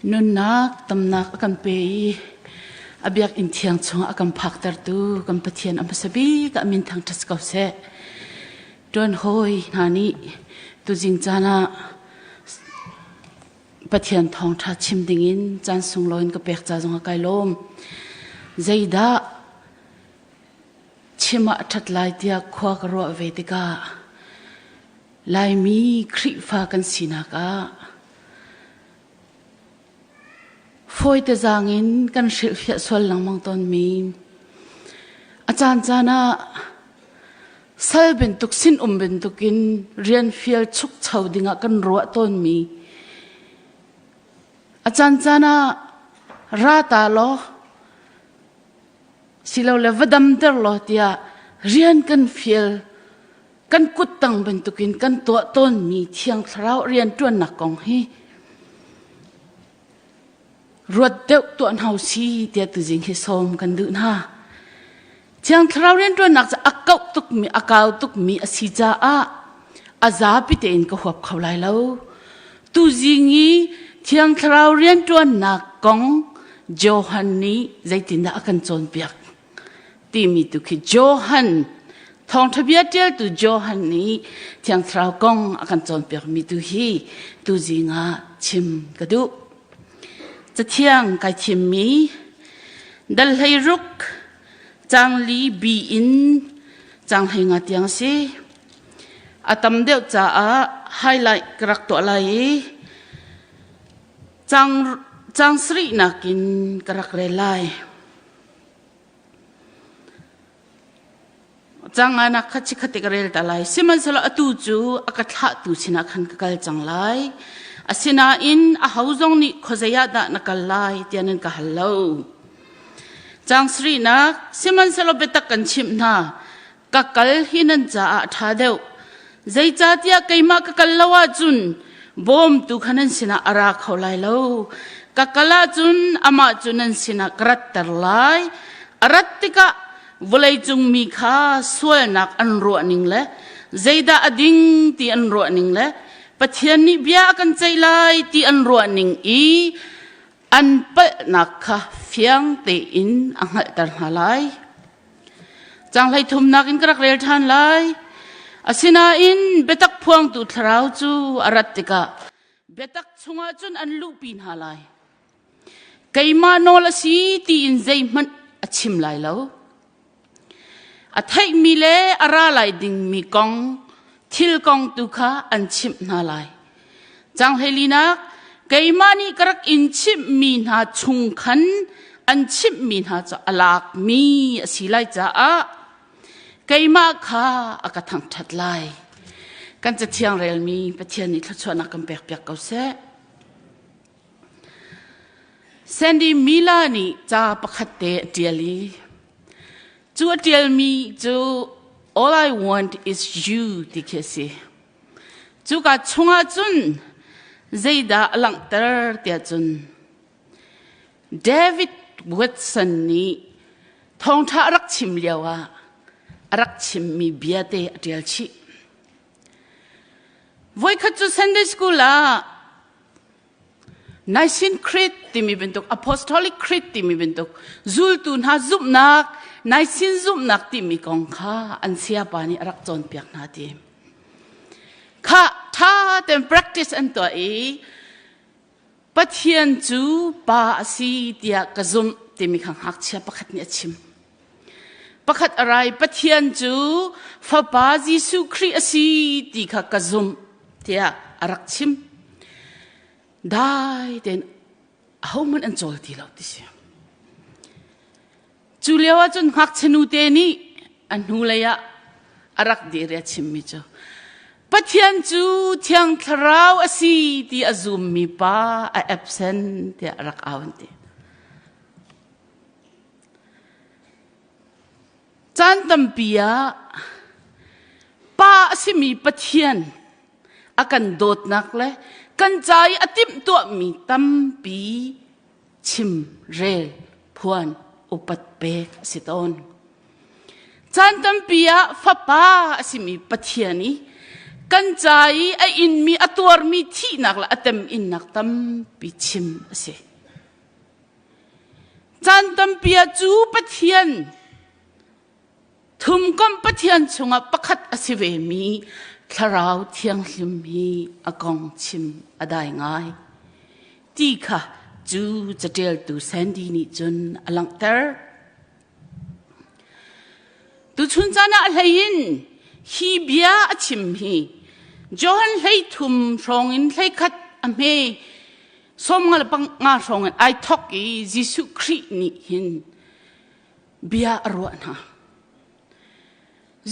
Nunnak tamnak a kan pe i a biakinn thiang chungah a kan phaktertu kan Pathian a hmasa bik ah min thangṭhat ko seh. Ṭuan hawi hna nih tuzing caan ah Pathian thawngṭha chim dingin caan sunglawi in ka pek ca zongah kai lawm. Zeidah chim ah a ṭhat lai tiah khua ka ruah ve tikah Laimi Khrihfa kan sinak ah fawite zaang in kan hrilhfiah sual lengmang tawnmi a caancaan ah sal bantuk sinum bantukin rian fial chukcho dingah kan ruah tawnmi a caancaan ah ra ta law silole va damter law tiah rian kan fial kan kuttang bantukin kan tuah tawnmi Thiang Thlarau rianṭuannak kong hi ruat deuh tuah hna si tiah tuzing hi sawm kan duh hna. Thiang Thlarau rianṭuannak cu a kauh tukmi, a kau tukmi a si caah a zapi tein ka huap kho lai lo. Tuzing i Thiang Thlarau rianṭuannak kong Johan nih zeitindah a kan cawnpiak? timi tu khi Johan thawngṭha bia ṭialtu Johan nih Thiang Thlarau kong a kan cawnpiakmi tu hi tuzing ah chim ka duh. Cathiang kai thimmi dal hlei ruk cang li bi in cang hlei nga tiang a si. A tam deuh caah highlight ka rak tuah lai i cang cang sarih nakin ka rak rel lai. Canganak kha chikkhat te ka rel ta lai. Sihmanhsehlaw atu cu a ka thlahtu sinah khan ka kal cang lai. Asinain aho zong nih khuazei ah dah na kal lai tiah nan ka hal lo. Cang sarihnak, sihmanhsehlaw biatak kan chimh hna, ka kal hi nan caah a ṭha deuh. Zeicahtiah keimah ka kal lo ahcun bawmtu kha nan sinah a ra kho lai lo. Ka kal ahcun amah cu nan sinah ka ratter lai. A rat tikah vawleicung mi kha sualnak an ruah ning le zeidah a ding ti an ruah ning le Pathian nih bia a kan ceih lai ti an ruah ning i an palhnak kha fiang tein a hngalhter hna lai. Canghlei thumnak in ka rak rel ṭhan lai. Asinain biatak phuangtu thlarau cu a rat tikah biatak chungah cun an luhpi hna lai. Keimah nawl a si tiin zeihmanh a chim lai lo. A theihmi le a ra lai dingmi kong thil kong tu kha an chimh hna lai. Canghleilinak keimah nih ka rak in chimhmi hna chung khan an chimhmi hna cu a lakmi a si lai caah keimah kha a ka thangṭhat lai. Kan cathiang relmi Pathian nih thluachuahnak kan pekpiak ko seh. Sandy Miller nih ca pakhat te a ṭial i cu a ṭialmi cu All I Want is You ti khi a si. Cuka chungah cun zeidah a langhter tiah cun David Watson nih thawngṭha a rak chim lioah a rak chimmi bia te a ṭial chih. Voikhat cu Sunday school ah Nicene Creed timi bantuk Apostolic Creed timi bantuk zultu hna zumhnak Nicene zumhnak timi kong kha an sayapa nih a rak cawnpiak hna ti. Kha ṭha tein practice an tuah i Pathian cu pa a si tiah ka zumh timi kha ngakchia pakhat nih a chim. Pakhat a rai Pathian cu Fapa Jesuh Khrih a si ti kha ka zumh tiah a rak chim. Dai tein ahohmanh an cawl ti lo ti si. Cu lio ah cun ngakchia nute nih a hnulei ah a rak dir i a chimmi cu Pathian cu Thiang Thlarau a si ti a zummi pa a absent tiah a rak au an ti. Caan tampi ah pa a simi Pathian a kan dawtnak le kan ca i a timhtuahmi tampi chim rel phuan upat pek a si tawn. Caan tampi ah fapa a simi Pathian i Kan ca i a inmi a tuarmi thihnak le a teminnak tampi chim a si. Caan tampi ah cu Pathian thumkomh Pathian chungah pakhat a si vemi Thlarau Thianghlim hi a kong chim a dai ngai ti kha cu caṭialtu Sandy nih cun a langhter. Tuchun caan ah a hlei in hi bia a chim hi Johan 13 hrawng in 11 a hme 55 hrawng in ai thok i Jesuh Khrih nih hin bia a ruah hna.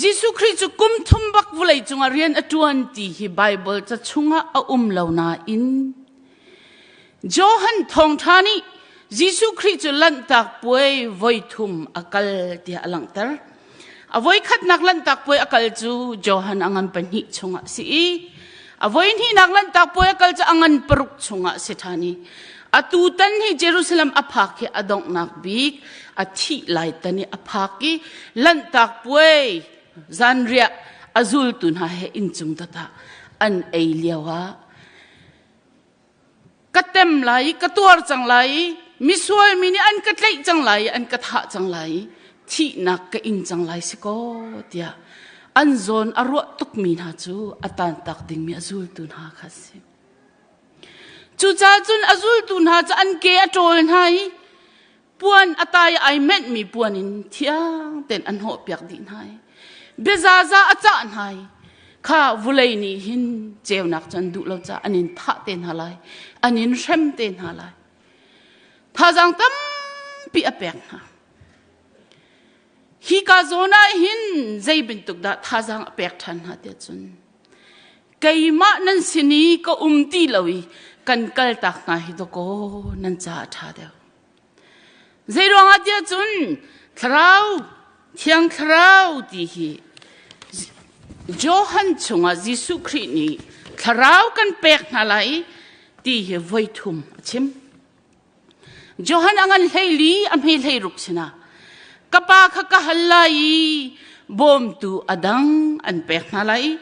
Jesuh Khrih cu kum thum bak vawlei cungah rian a ṭuan ti hi Baibal ca chungah a um lo nain Johan thawngṭha nih Jesuh Khrih cu Lanhtak Puai voi thum a kal tiah a langhter. A voikhatnak Lanhtak Puai a kal cu Johan a ngan pahnih chungah a si i a voihnihnak Lanhtak Puai a kal cu a ngan paruk chungah a si ṭhan i atu tan hi Jerusalem a phak hi a donghnak bik a thih lai tan i a phak i Lanhtak Puai zanriah a zultu hna he inncung dat ah an ei lio ah ka tem lai i ka tuar cang lai i misual mi nih an ka tlaih cang lai i an ka thah cang lai i thihnak ka ing cang lai si kaw tiah an zawn a ruah tukmi hna cu a tantak dingmi a zultu hna kha a si. Cucaah cun a zultu hna cu an ke a ṭawl hna i puan a tai ai menhmi puan in thiang tein a hnawhpiak dih hna i biazaza a cah hna i kha vulei nih hin ceunak cu an duh lo caah an in thah te hna lai an in hrem te hna lai thazaang tampi a pek hna hi ka zawn ah hin zei bantuk dah thazaang a pek ṭhan hna tiah cun keimah nan sin i ka um ti lo i kan kaltak hna hi dawkaw nan caah a ṭha deuh Zeiruangah tiah cun thlarau thiang thlarau ti hi Johan chungah Jesuh Khrih nih thlarau kan pek hna lai ti hi voi thum a chim. Johan a ngan hleili a hme hleiruk sinah ka pa kha ka hal lai i bawmtu a dang an pek hna lai i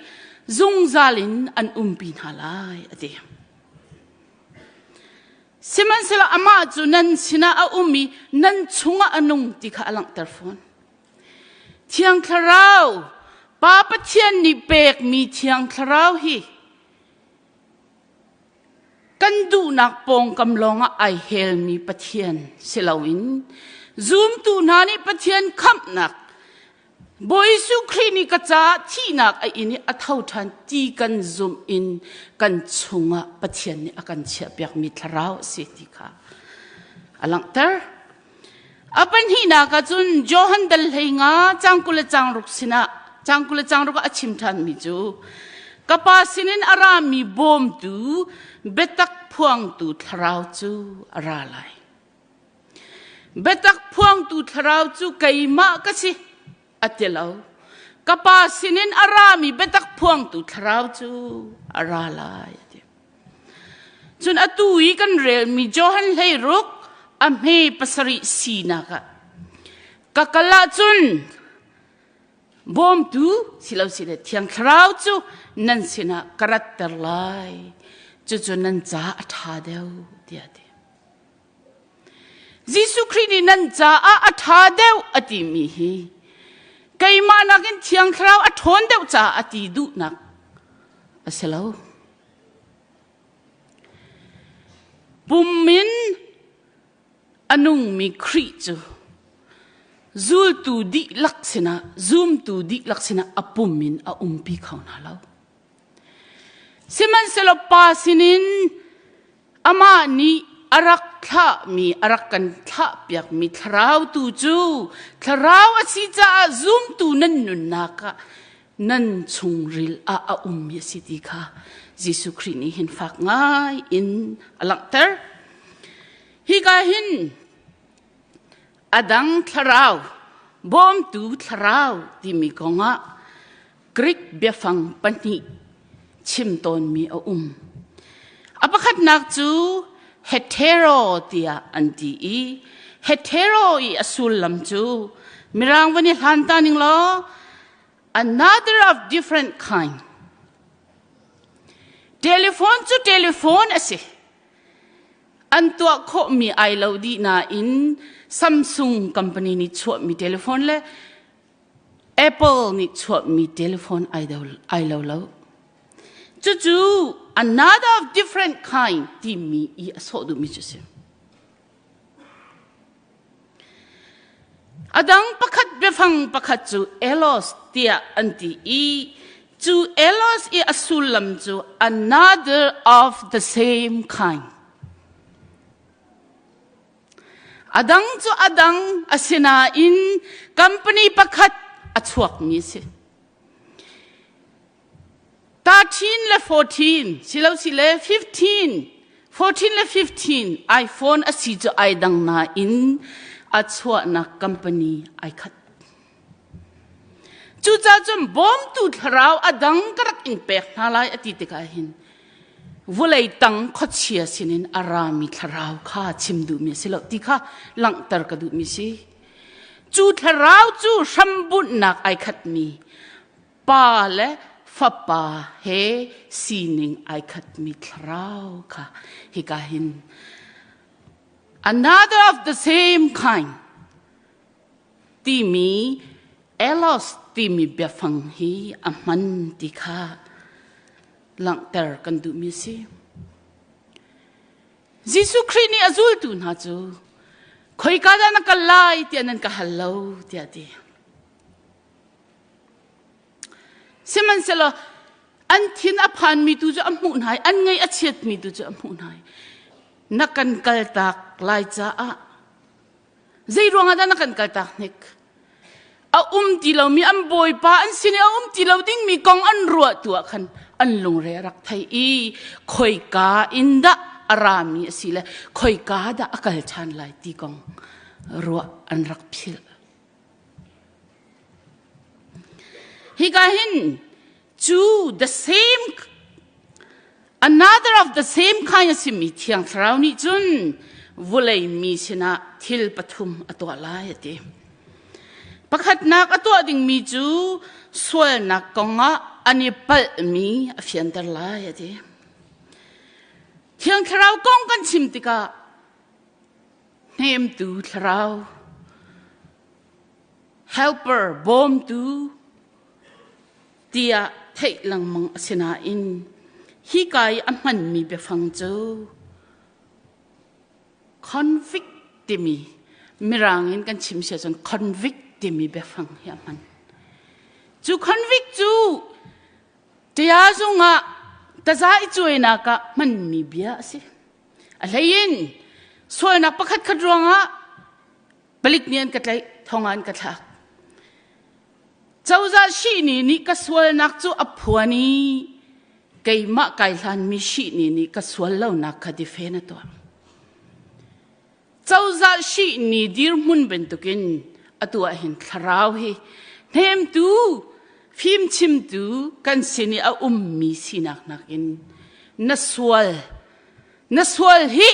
zungzal in an umpi hna lai a ti. Sihmanhsehlaw amah cu nan sinah a um i nan chungah a nung ti kha a langhter fawn. Thiang Thlarau, Pa Pathian nih pekmi Thiang Thlarau hi kan duhnak pawngkam lawngah ai helmi Pathian si loin zumtu hna nih Pathian khamhnak Bawi Jesuh Khrih nih ka caah thihnak a in i a tho ṭhan ti kan zumh in kan chungah Pathian nih a kan chiahpiakmi thlarau a si ti kha a langhter. A pahnihnak ah cun Johan dal hlei nga cang 20 le cang ruk sinah cang 20 le cang ruk ah a chim ṭhanmi cu ka pa sinin a rami bawmtu biatak phuangtu thlarau cu a ra lai. Biatak phuangtu thlarau cu keimah ka si, a ti lo. Ka pa sinin a rami biatak phuangtu thlarau cu a ra lai, a ti. Cun atu i kan relmi Johan 16 a hme pasarih sinak ah ka kal ahcun bawmtu silo sile Thiang Thlarau cu nan sinah ka ratter lai. Cucu nan caah a ṭha deuh, tiah a ti. Jesuh Khrih nih nan caah a ṭha deuh a timi hi keimah nakin Thiang Thlarau a ṭhawn deuh caah a ti duhnak a si lo. Pum in a nungmi Khrih cu zultu dihlak sinah zumtu dihlak sinah a pum in a umpi kho hna lo. Sihmanhsehlaw Pa sinin Amah nih a rak thlahmi, a rak kan thlahpiakmi thlarau tu cu thlarau a si caah zumtu nan nunnak ah nan chungril ah a ummi a si ti kha Jesuh Khrih nih hin fak ngai in a langhter. Hika hin a dang thlarau, bawmtu thlarau timi kongah Greek biafang pahnih chim tawnmi a um. A pakhatnak cu hetero tiah an ti i hetero i a sullam cu Mirang van i hlan ta ning law another of different kind. Telephone cu telephone a si. An tuah khawhmi ai lo dih nain Samsung company nih chuahmi telephone le Apple nih chuahmi telephone ai, do, ai lo lo. Cucu another of different kind timi i a sawh duhmi cu a si. A dang pakhat biafang pakhat cu elos tiah an ti i cu elos i a sullam cu another of the same kind. A dang cu a dang asinain company pakhat a chuakmi a si. 13 le 14 silosile 15 14 le 15 iPhone a si cu ai dang nain a chuahnak company ai khat. Cucaah cun bawmtu thlarau a dang ka rak in pek hna lai a ti tikah hin vulei tang khuachia sinin a rami thlarau kha chim duhmi a si lo ti kha langhter ka duhmi si. Cu thlarau cu hrambunhnak ai khatmi Pa le Fapa he sining ai khatmi thlarau kha hika hin another of the same kind timi elos timi biafang hi a hman ti kha langhter kan duhmi a si. Jesuh Khrih nih a zultu hna cu khoika dah na kal lai tiah nan ka hal lo tiah a ti. Sihmanhsehlaw an thin a phanmi tu cu a hmuh hna i an ngaih a chiatmi tu cu a hmuh hna i na kan kaltak lai caah zei ruangah dah na kan kaltak hnik? A um ti lomi an bawipa an sin i a um ti lo dingmi kong an ruah tu ah khan an lungre a rak thei i khoika in dah a rami a si le khoika dah a kal ṭhan lai ti kong ruah an rak philh. Hika hin cu the same another of the same kind a simi Thiang Thlarau nih cun vulei mi sinah thil pathum a tuah lai a ti. Pakhatnak a tuah dingmi cu sualnak kongah an i palhmi a fianter lai a ti. Thiang Thlarau kong kan chim tikah hnemtu thlarau helper bawmtu tiah theih lengmang a si nain hika i a hmanmi biafang cu convict timi mirang in kan chim si ahcun convict timi biafang hi a hman. Cu convict cu ṭiazung ah taza i cuainak ah hmanmi bia a si. A hleiin sualnak pakhatkhat ruangah palik nih an ka tlaih, thong ah an ka thlak. Cozah shihni nih ka sualnak cu a phuan i keimah kai hlanmi shihni nih ka sual lonak kha difen a tuah. Cozah shihni dirhmun bantukin atu ah hin thlarau hi hnemtu fimchimtu kan sin i a ummi sinak nakin na sual na sual hi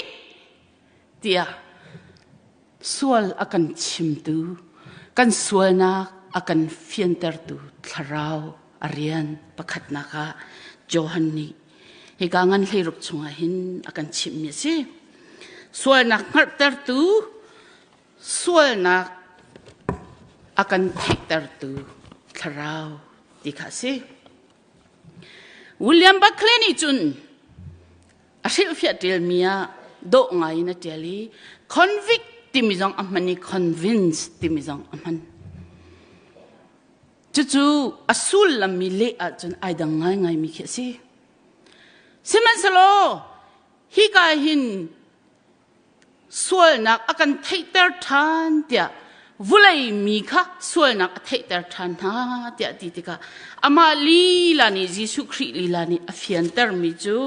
tiah sual a kan chimtu kan sualnak a kan fiantertu thlarau a rian pakhatnak ah Johan nih hika ngan hleiruk chungah hin a kan chimhmi a si. Sualnak hngalhtertu sualnak a kan theihtertu thlarau ti kha a si. William Barclay nih cun a hrilhfiah ṭialmi ah dawh ngai in a ṭial i convict timi zong a hman i convince timi zong a hman. Cucu a sullam mi leh ahcun ai dang ngaingaimi khi a si. Sihmanhsehlaw hika hin sualnak a kan theihter ṭhan tiah vulei mi kha sualnak a theihter ṭhan hna tiah ti tikah amah lila nih Jesuh Khrih lila nih a fiantermi cu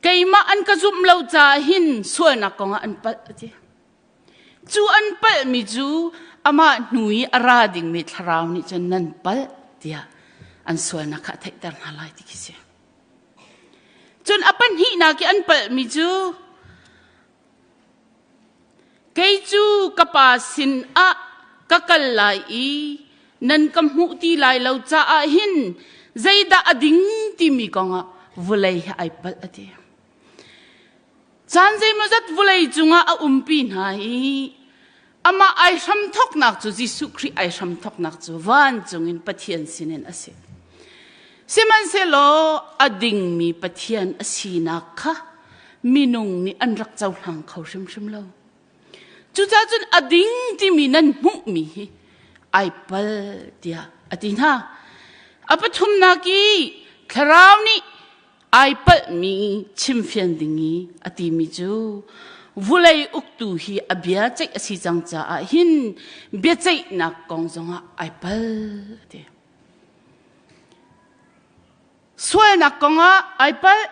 keimah an ka zumh lo caah hin sualnak kongah an palh a ti. Cu an palhmi cu amah hnu i a ra dingmi thlarau nih cun nan palh tiah an sualnak kha a theihter hna lai ti khi si. Cun a pahnihnak i an palhmi cu kei cu ka pa sin ah ka. ka kal lai i nan ka hmuh ti lai lo caah hin zeidah a ding timi kongah vawlei hi ai palh a ti. Caan zeimawzat vawlei cungah a umpi hna i amah ai hramthawknak cu Jesuh Khrih ai hramthawknak cu vancung in Pathian sinin a si. Sihmanhsehlaw a dingmi Pathian a sinak kha minung nih an rak cohlang kho hrimhrim lo. Cucaah cun a ding timi nan hmuhmi hi ai pal tiah a ti hna. A pathumnak i thlarau nih ai palhmi chimfian ding i a timi cu vulei uktu hi a bia ceih a si cang caah hin biaceihnak kong zongah ai pal a ti. Sualnak kongah ai palh,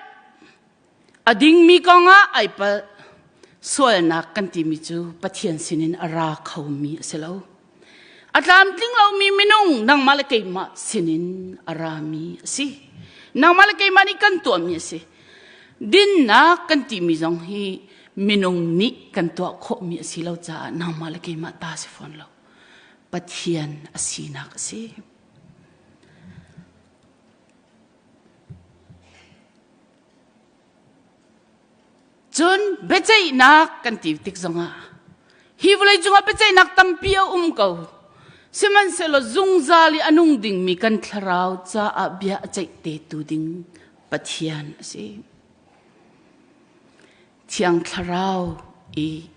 A dingmi kongah ai palh. Sualnak kan timi cu Pathian sinin a ra khomi a si lo. A tlamtling lomi minung nangmah le keimah sinin a rami a si. Nangmah le keimah nih kan tuahmi a si. Dinnak kan timi zong hi minung nih kan tuah khawhmi a si lo caah nangmah le keimah ta si fawn lo. Pathian a sinak a si. Cun biaceihnak kan ti tik zongah hi vawlei cungah biaceihnak tampi a um ko. Sihmanhsehlaw zungzal i a nung dingmi kan thlarau caah bia a ceih tetu ding Pathian a si. Thiang Thlarau i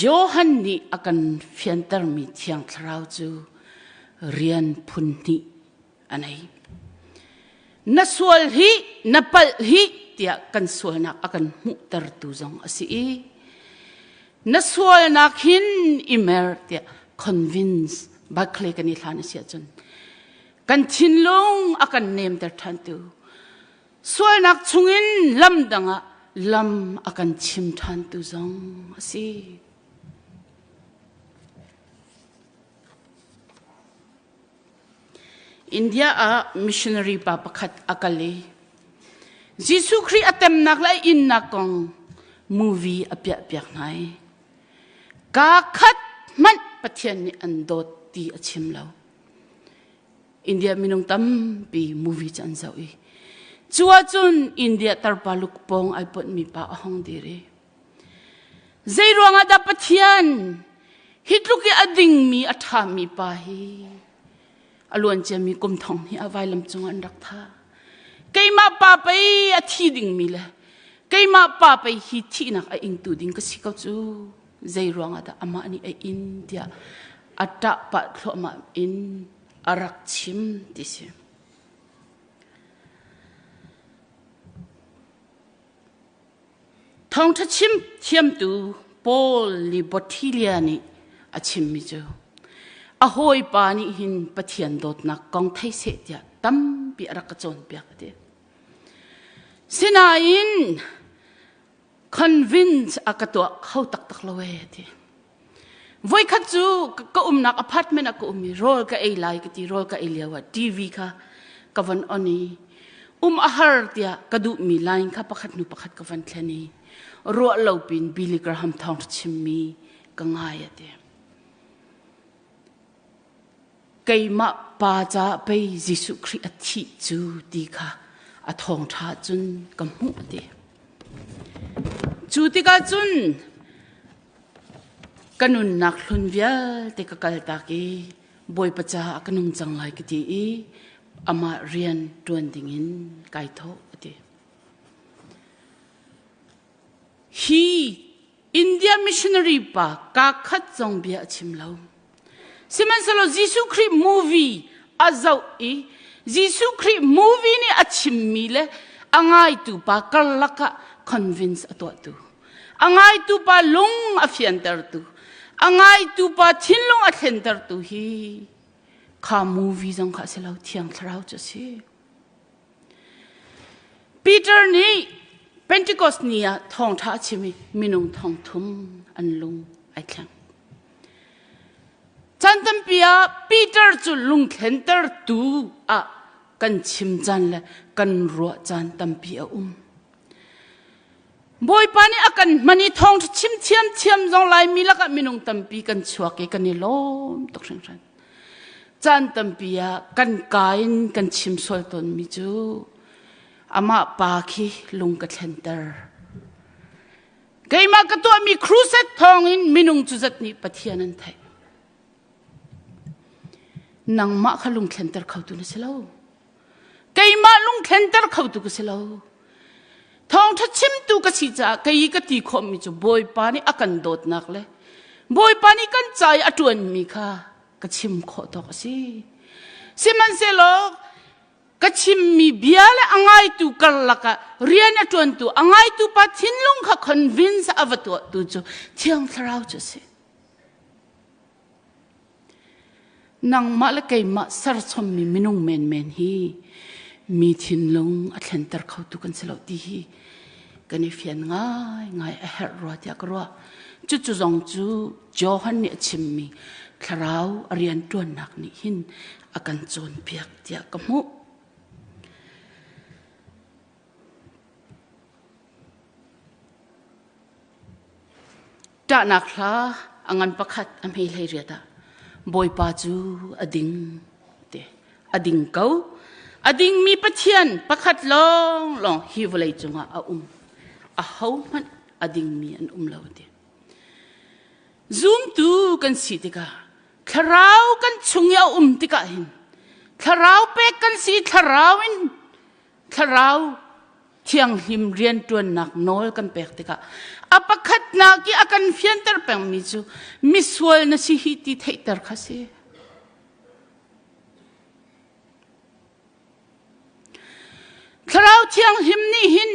Johan nih a kan fiantermi Thiang Thlarau cu rian phun hnih a nei. Na sual hi, na palh hi tiah kan sualnak a kan hmuhtertu zong a si i na sualnak hin i mer tiah convince Barclay kan i hlan a si ahcun kan thinlung a kan nemter ṭhantu sualnak chungin lam dang ah lam a kan chim ṭhantu zong a si. India ah missionary pa pakhat a kal i Jesuh Khrih a temnak le a innak kong movie a piahpiak hna i kaa khat hmanh Pathian nih an dawt ti a chim lo. India minung tampi movie cu an zoh i cu ahcun India tarpa lukpawng ai ponhmi pa a hong dir i Zei ruangah dah Pathian hi tluk i a dingmi a ṭhami pa hi a luan ciami kum thong hnih ah vailam cungah an rak thah. Keimah pa pei a thi dingmi le keimah pa pei hi thihnak a ingtu ding ka si ko cu zei ruangah dah amah nih a in tiah a ṭah pah thluahmah in a rak chim ti si. Thawngṭha chim thiamtu Paul Libottilia nih a chimmi cu a hawipa nih hin Pathian dawtnak kong thei seh tiah tampi a rak ka cawnpiak a ti. Sinain convince a ka tuah kho taktak lo ee a ti. Voikhat cu ka umnak apartment ah ka um i rawl ka ei lai ka ti rawl ka ei lio ah TV kha ka von on i um a har tiah ka duhmi line kha pakhat hnu pakhat ka von thlen i ruah lo pin Billy Graham thawng chimmi ka ngai a ti. Keimah pa caah pei Jesuh Khrih a thih cu ti kha a thawngṭha cun ka hmuh a ti. Cu tikah cun Ka nunnak hlun vialte ka kaltak i Bawipa caah ka nung cang lai ka ti i amah rian ṭuan dingin kai thawh a ti. Hi India missionary pa kaa khat zong bia a chim lo. Sihmanhsehlaw Jesuh Khrih movie a zoh i Jesuh Khrih movie nih a chimmi le a ngaitu pa karlak ah convince a tuahtu. A ngaitu pa lung a fiantertu, a ngaitu pa thinlung a thlentertu hi kha movie zong kha a si lo, Thiang Thlarau cu a si. Peter nih Pentecost ni ah thawngṭha a chim i minung thong thum an lung ai thleng. Caan tampi ah Peter cu lungthlentertu ah kan chim caan le kan ruah caan tampi a um. Bawipa nih a kan hman i thawngṭha chim thiamthiam zong Laimi lakah minung tampi kan chuak i kan i lawm tuk hringhran. Caan tampi ah kan ka in kan chim sual tawnmi cu amah pa khi lung ka thlenter. Keimah ka tuahmi crusade thawngin minung cu zat nih Pathian an theih. Nangmah kha lungthlenter khotu na si lo. Keimah lungthlenter khotu ka si lo. Thawngṭha chimtu ka si caah kei ka ti khawhmi cu Bawipa nih a kan dawtnak le Bawipa nih kan ca i a ṭuanmi kha ka chim khawh tawk a si. Sihmanhsehlaw ka chimmi bia le a ngaitu karlak ah rian a ṭuantu a ngaitu pa thinlung kha convince a va tuahtu cu Thiang Thlarau cu a si. Nangmah le keimah serchommi minung menmen hi mi thinlung a thlenter khotu kan si lo ti hi kan i fian ngaingai a herh rua tiah ka ruah. Cucu zong cu Johan nih a chimmi thlarau a rianṭuannak nih hin a kan cawnpiak tiah ka hmuh. Ṭahnak hla a ngan pakhat a hme hlei riat ah Bawipa cu a ding te a ding ko. A dingmi Pathian pakhat lawnglawng hi vawlei cungah a um. Ahohmanh a dingmi an um lo ti. Zumtu kan si tikah thlarau kan chung i a um tikah hin thlarau pek kan si thlarau in thlarau thianghlim rianṭuannak nawl kan pek tikah a pakhatnak i a kan fianter pengmi cu misual na si hi ti theihter kha si. Thlarau thianghlim nih hin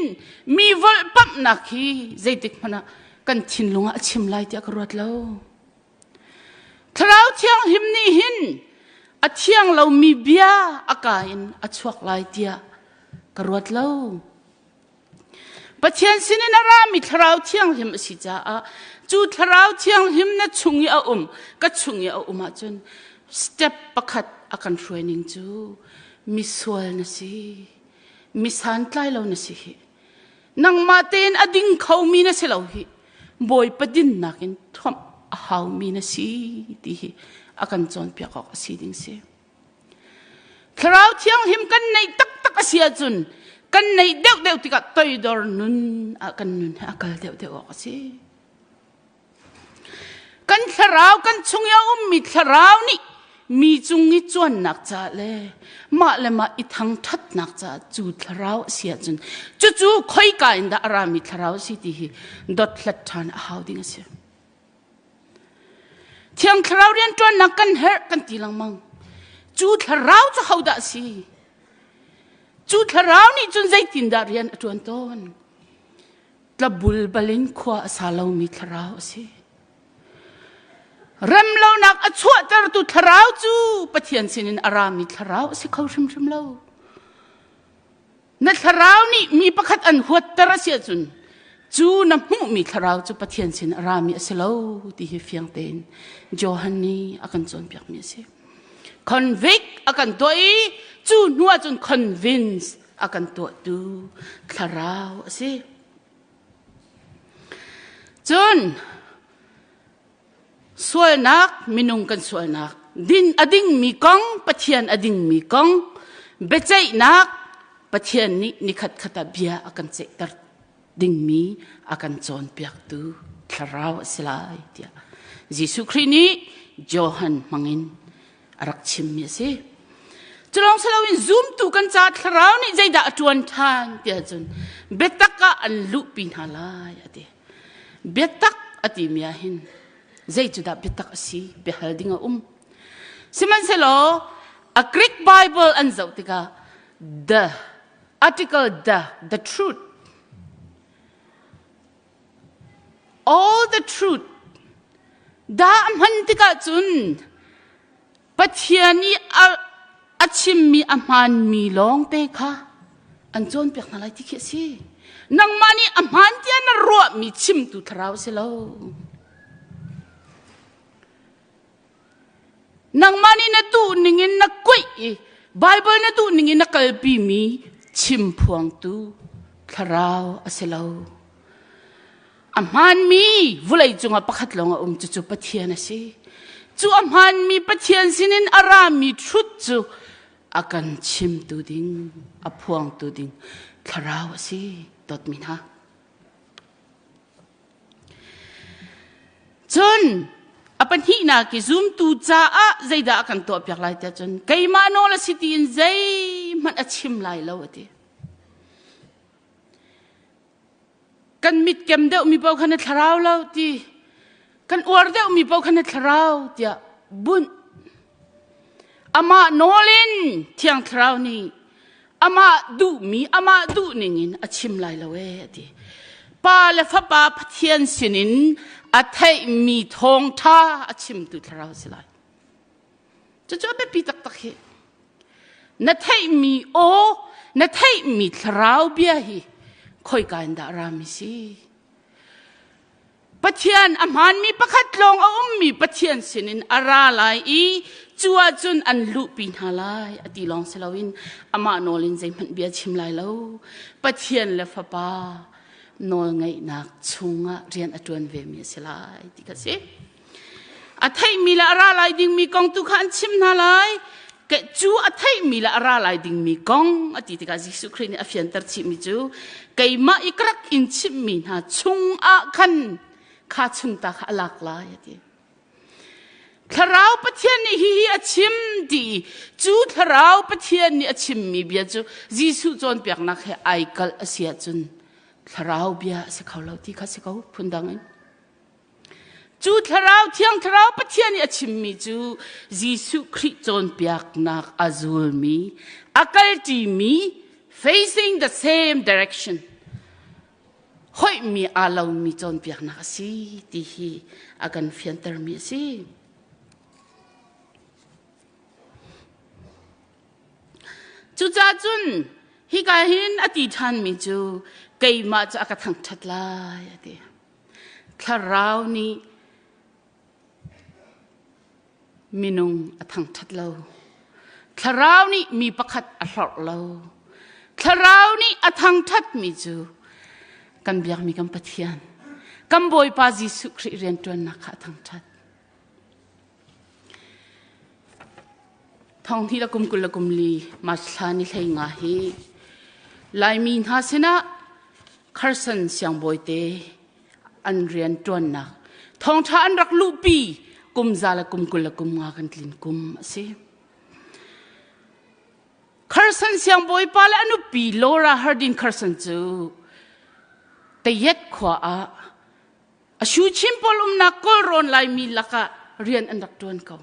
mi volhpamhnak hi zeitik hmanh ah kan thinlung ah a chim lai tiah ka ruat lo. Thlarau thianghlim nih hin a thiang lomi bia a ka in a chuak lai tiah ka ruat lo. Pathian sinin a rami Thlarau Thianghlim a si caah cu Thlarau Thianghlim na chung i a um, ka chung i a um ahcun step pakhat a kan hruai ning cu misual na si, mi santlai lo na si hi. Nangmah tein a ding khomi na si lo hi. Bawipa dinnak in thuamh a haumi na si ti hi a kan cawnpiak awk a si ding si. Thlarau Thianghlim kan neih taktak a si ahcun kan neih deuhdeuh tikah toidor nun ah kan nun he a kal deuhdeuh awk a si. Kan thlarau kan chung i a ummi thlarau nih mi cung i cuannak caah le mah le mah i thangṭhatnak caah cu thlarau a si ahcun cucu khoika in dah a rami thlarau a si ti hi dothlat ṭhan a hau ding a si. Thiang Thlarau rianṭuannak kan herh kan ti lengmang. Cu thlarau cu hodah a si? Cu thlarau nih cun zeitindah rian a ṭuan tawn? Tlabul balin khua a sa lomi thlarau a si. Remlonak a chuahtertu thlarau cu Pathian sinin a rami thlarau a si kho hrimhrim lo. Na thlarau nih mi pakhat an huatter a si ahcun cu na hmuhmi thlarau cu Pathian sin a rami a si lo ti hi fiang tein Johan nih a kan cawnpiakmi a si. Convict a kan tuah i cu hnu ahcun convince a kan tuahtu thlarau a si. Cun Sualnak, minung kan sualnak, din a dingmi kong, Pathian a dingmi kong, biaceihnak, Pathian nih nikhat khat ah bia a kan ceihter dingmi a kan cawnpiaktu thlarau a si lai tiah Jesuh Khrih nih Johan hmangin a rak chimmi a si. Culawng si loin zumtu kan ca thlarau nih zeidah a ṭuan ṭhan tiah cun biatak ah an luhpi hna lai a ti. Biatak a timi ah hin zei cu dah biatak a si biahal ding a um. Sihmanhsehlaw a Greek Bible an zoh tikah the article the the truth all the truth dah a hman tikah cun Pathian i a chimmi a hmaanmi lawngte kha an cawnpiak hna lai ti khi a si. Nangmah nih a hmaan tiah na ruahmi chimtu thlarau si lo. Nangmah nih na duh ningin na kuih i Baibal na duh ningin na kalpimi chimphuangtu thlarau a si lo. A hmaanmi vulei cungah pakhat lawng a um cucu Pathian a si. Cu a hmaanmi Pathian sinin a rami truth cu a kan chimtu ding, a phuangtu ding thlarau a si. Dawtmi hna. Cun a pahnihnak i zumtu caah zeidah a kan tuahpiak lai tiah cun keimah nawl a si tiin zeihmanh a chim lai lo a ti. Kan mit kem deuhmi paoh kha na thlarau lo ti kan uar deuhmi paoh kha na thlarau tiah bunh. Amah nawl in Thiang Thlarau nih amah duhmi amah duh ningin a chim lai lo ee a ti. Pa le Fapa Pathian sinin a theihmi thawngṭha a chimtu Thlarau a si lai. Cucu a biapi taktak hi. Na theihmi aw, na theihmi Thlarau bia hi khoika in dah rami si? Pathian a hmaanmi pakhat lawng a ummi Pathian sinin a ra lai i cu ahcun an luhpi hna lai a ti lawng si loin amah nawl in zeihmanh bia chim lai lo. Pathian le Fapa nawlngeihnak chungah rian a ṭuan vemi a si lai ti kha si. A theihmi le a ra lai dingmi kong tu kha an chim hna lai. Cu a theihmi le a ra lai dingmi kong a ti tikah Jesuh Khrih nih a fianter chihmi cu keimah i ka rak in chimhmi hna chungah khan kha chung ta kha a lak lai a ti. Thlarau Pathian nih hihi a chim ti i cu Thlarau Pathian nih a chimmi bia cu Jesuh cawnpiaknak he ai kalh a si ahcun Thlarau bia a si kho lo ti kha si ko phundang in. Cu thlarau thiang thlarau Pathian nih a chimmi cu Jesuh Khrih cawnpiaknak a zulmi, a kalṭimi, facing the same direction, hoihmi aa lomi cawnpiaknak a si ti hi a kan fiantermi a si. Cucaah cun hika hin a ti ṭhanmi cu keimah cu a ka thangṭhat lai a ti. Thlarau nih minung a thangṭhat lo. Thlarau nih mi pakhat a hlorh lo. Thlarau nih a thangṭhatmi cu kan biakmi kan Pathian, kan Bawipa Jesuh Khrih rianṭuannak kha a thangṭhat. Thonghnih le kum 20 le kum li March thla ni 15 hi Laimi hna sinah Carson siangbawi te an rian ṭuannak thawngṭha an rak luhpi kum za le kum 20 le kum nga kan tlin kum a si. Carson siangbawipa le a nupi Laura Hardin Carson cu Tayet khua ah A Shu-chin pawl umnak Kawlrawn Laimi lakah rian an rak ṭuan ko.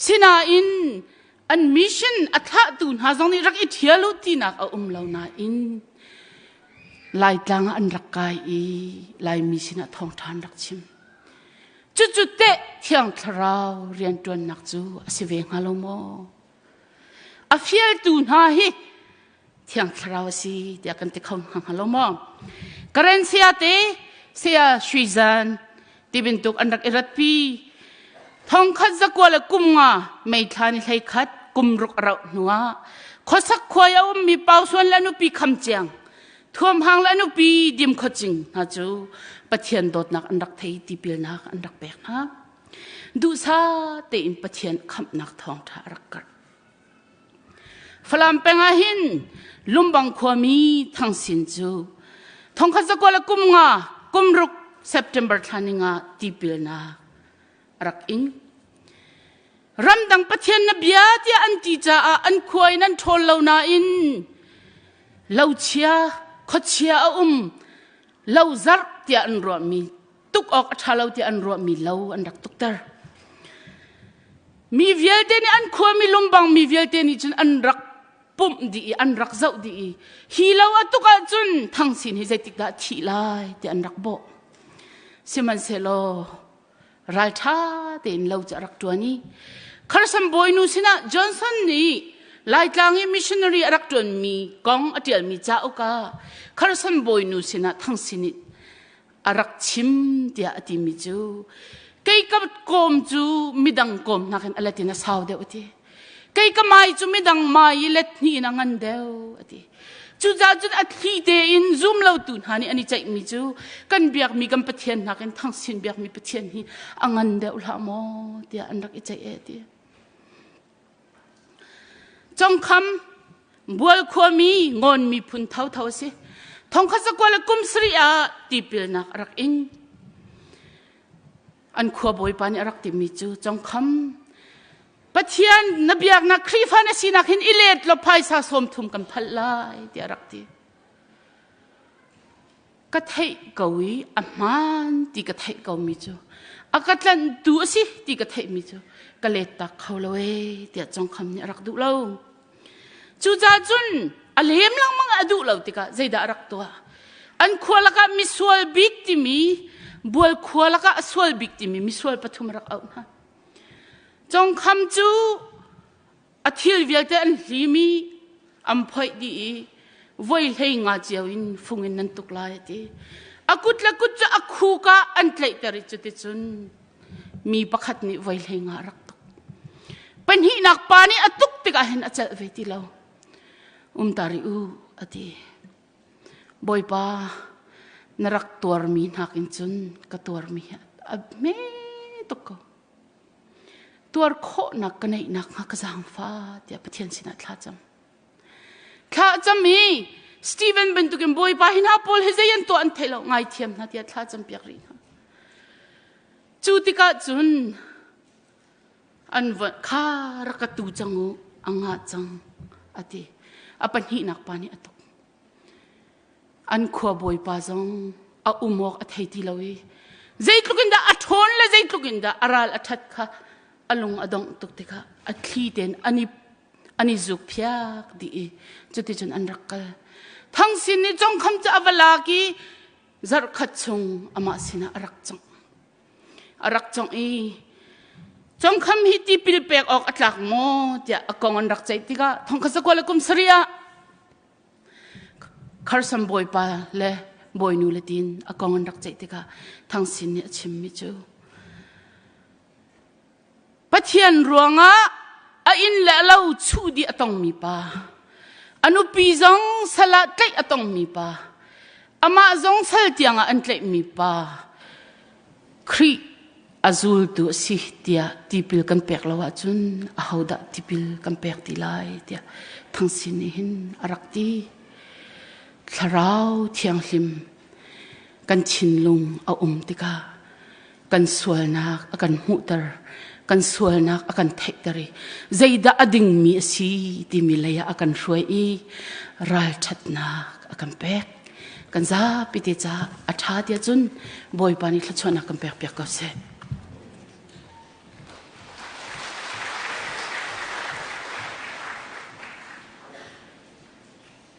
Sinain an mission a thlahtu hna zong nih rak i ṭhial u tinak a um lo nain Laitlang ah an rak kai i Laimi sinah thawngṭha an rak chim. Cucu teh Thiang Thlarau rianṭuannak cu a si ve hnga lo maw? A fialtu hna hi Thiang Thlarau a si tiah kan ti kho hnga lo maw? Karen saya te saya Shui Zan ti bantuk an rak i ratpi. Thongkhat zakua le kum nga mei thla ni hlei khat kum ruk a rauh hnuah khuasak khuai a ummi Pausuan le nupi kham ciang thuam hang le nupi dim khawcing hna cu Pathian dawtnak an rak thei tipilnak an rak pek hna. Duhsa tein Pathian khamhnak thawngṭha a rak karh. Falam peng ah hin Lumbang khuami Thang Sin cu thongkhat zakua le kum nga kum ruk September thla ni nga tipilnak a rak ing. Ramdang Pathian na bia tiah an ti caah an khua in an ṭhawl lo nain lochia khuachia a um lo zarh tiah an ruahmi tuk awk a ṭha lo tiah an ruahmi lo an rak tukter. Mi vialte nih an khuami lumbang mi vialte nih cun an rak pumh dih i an rak zoh dih i hi lo a tuk ahcun Thang Sin hi zeitik dah thih lai ti an rak bawh. Sihmanhsehlaw ralṭha tein lo cu a rak ṭuan i Kharsam bawinu sinah Johnson nih Laitlang i missionary a rak ṭuanmi kong a ṭialmi cauk ah Kharsam bawinu sinah Thang Sin nih a rak chim tiah a timi cu kei ka kawm cu midang kawm nakin a let in a sau deuh a ti kei ka mai cu midang mai i let hnih in a ngan deuh a ti. Cucaah cun a thli tein zum lotu hna nih an i ceihmi cu kan biakmi kan Pathian nakin thangsin biakmi Pathian hi a ngan deuh hlah maw tiah an rak i ceih e ti. Congkham Bual khuami Ngawn miphun thotho a si. Thongkhat zakua le kum sarih ah tipilnak a rak ing. An khua bawipa nih a rak timi cu Congkham Pathian na biaknak Khrihfa na sinak hin i let law phaisa 30 kan phalh lai tiah a rak ti. Ka theih ko i a hmaan ti ka theih ko mi cu a ka tlanhtu a si ti ka theih mi cu ka let tak kho lo ee tiah Congkham nih a rak duh lo. Cucaah cun a lem lengmang a duh lo tikah zeidah a rak tuah? An khua lakah misual bik timi bual khua lakah a sual bik timi misual pathum a rak auh hna. Congkham cu a thil vialte an hlim i an phoih dih i voi hlei nga cio in fung in nan tuk lai a ti. A kut le kut cu a khuk ah an tlaihter i cuticun mi pakhat nih voi hlei nga a rak tuk. Pahnihnak pa nih a tuk tikah hin a celh ve ti lo. Um ta rih u a ti. Bawipa na rak tuarmi nakin cun ka tuarmi hi a hme tuk ko. Tuar khawhnak ka neih nakhnga ka zaangfa tiah Pathian sinah thla cam. Thla cam hi Stephen bantukin Bawipa hi hna pawl hi zei an tuah an thei lo ngaithiam hna tiah thla cam piak rih hna. Cu tikah cun an va kha rak ka tu cang u a ngah cang a ti. A pahnihnak pa nih a tuk. An khua bawipa zong a um awk a thei ti lo i zeitluk in dah a ṭhawn le zeitluk in dah a ral a ṭhat kha a lung a dongh tuk tikah a thli tein an i an i zuk phiak dih i cuticun an rak kal. Thang Sin nih Congkham cu a va lak i zarhkhat chung amah sinah a rak congh. A rak congh i Congkham hi tipil pek awk a tlak maw tiah a kong an rak ceih tikah thongkhat zakua le kum sarih ah Kharsam bawipa le bawinu le tiin a kong an rak ceih tikah Thang Sin nih a chimmi cu Pathian ruangah a inn le a lo chuh dih a tongmi pa, a nupi zong sal ah tlaih a tongmi pa, amah zong sal tiangah an tlaihmi pa, Khrih a zultu a si tiah tipil kan pek lo ahcun ahodah tipil kan pek ti lai tiah Thang Sin nih hin a rak ti. Thlarau Thianghlim kan thinlung a um tikah kan sualnak a kan hmuhter kan sualnak a kan theihter i zeidah a dingmi a si timi lei ah a kan hruai i ralṭhatnak a kan pek. Kan zapi te caah a ṭha tiah cun Bawipa nih thluachuahnak kan pekpiak ko seh.